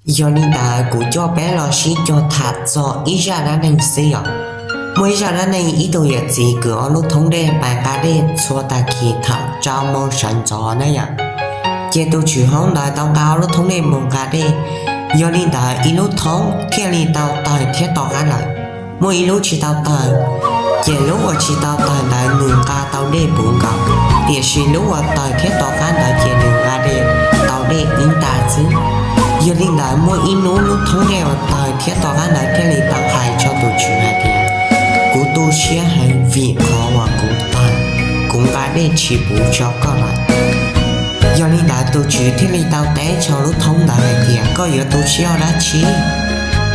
Yog li ntawd kuv coj peb los sib cog tham txog ib zaj dab neeg xwb os. Muaj ib zaj dab neeg ib tug yawm txiv kwv ob lub thoob dej pais nqa dej txhua tag kis thaum rau moos sawv ntxov na yom. Ces tus tswv hoob ntawd tau nqa ob lub thoob dej mus nqa dej, yog li ntawd ib lub thoob thiaj li tau tawg thiab to qab lawm, muaj ib lub tsis tau tawg. Ces lub uas tsis tau tawg ntawd nws nqa tau dej puv nkaus, tiam sis lub uas tawg thiab to qab ntawd ces nws nqa dej tau dej ib nta xwb. Yog li ntawd muaj ib hnub lub thoob dej uas tawg thiab to qab ntawd thiaj li tau hais rau tus tswv hais tias, kuv tu siab heev vim qhov uas kuv tawg, kuv nqa dej tsis puv tso koj lawm. Yog li ntawd tus tswv thiaj li tau teb rau lub thoob ntawd hais tias, koj yuav tu siab ua dab tsi?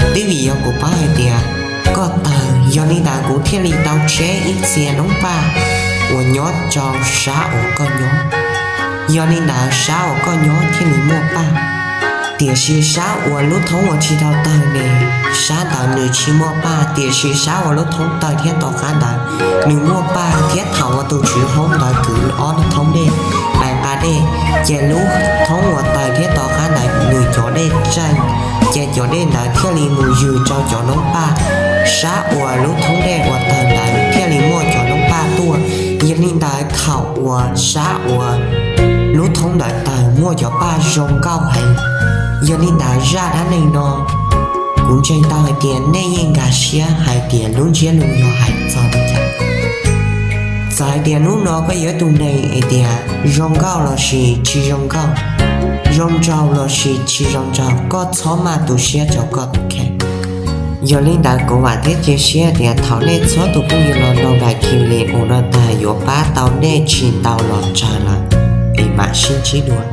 Twb vim yog kuv paub hais tias koj tawg, yog li ntawd kuv thiaj li tau tseb ib txhia noob paj uas nyob rau sab uas koj nyob. Yog li ntawd sab uas koj nyob thiaj li muaj paj. Tiam sis sab uas lub thoob uas tsis tau tawg ne, sab ntawd nws tsis muaj paj, tiam sis sab uas lub thoob tawg thiab to qab ntawd nws muaj paj. Thiab thaum uas tus tswv hoob ntawd kwv ob lub thoob dej pais nqa dej, ces lub thoob uas tawg thiab to qab ntawd nws cov dej tseej, ces cov dej ntawd thiaj li mus ywg rau cov noob paj, sab uas lub thoob dej uas tawg ntawd thiaj li muaj cov noob paj tuaj. Yog li ntawd thaum uas sab uas lub thoob ntawd tawg muaj cov paj zoo nkauj heev. Yog li ntawd zaj dab neeg no kuv ntseeg tau hais tias nej yeej nkag siab hais tias lub ntsiab lus yog hais txog li cas. Txawm hais tias hnub no koj yuav tus neeg hais tias zoo nkauj lossis tsis zoo nkauj, zoo nraug lossis tsis zoo nraug, koj txhob maj tu siab rau koj tus kheej. Yog li ntawd kuv vam thiab cia siab tias thaum nej txhua tus phooj ywg los mloog daim clip no tag yuav pab tau nej tsis ntau los tsawg lawm. Es mam sib ntsib dua.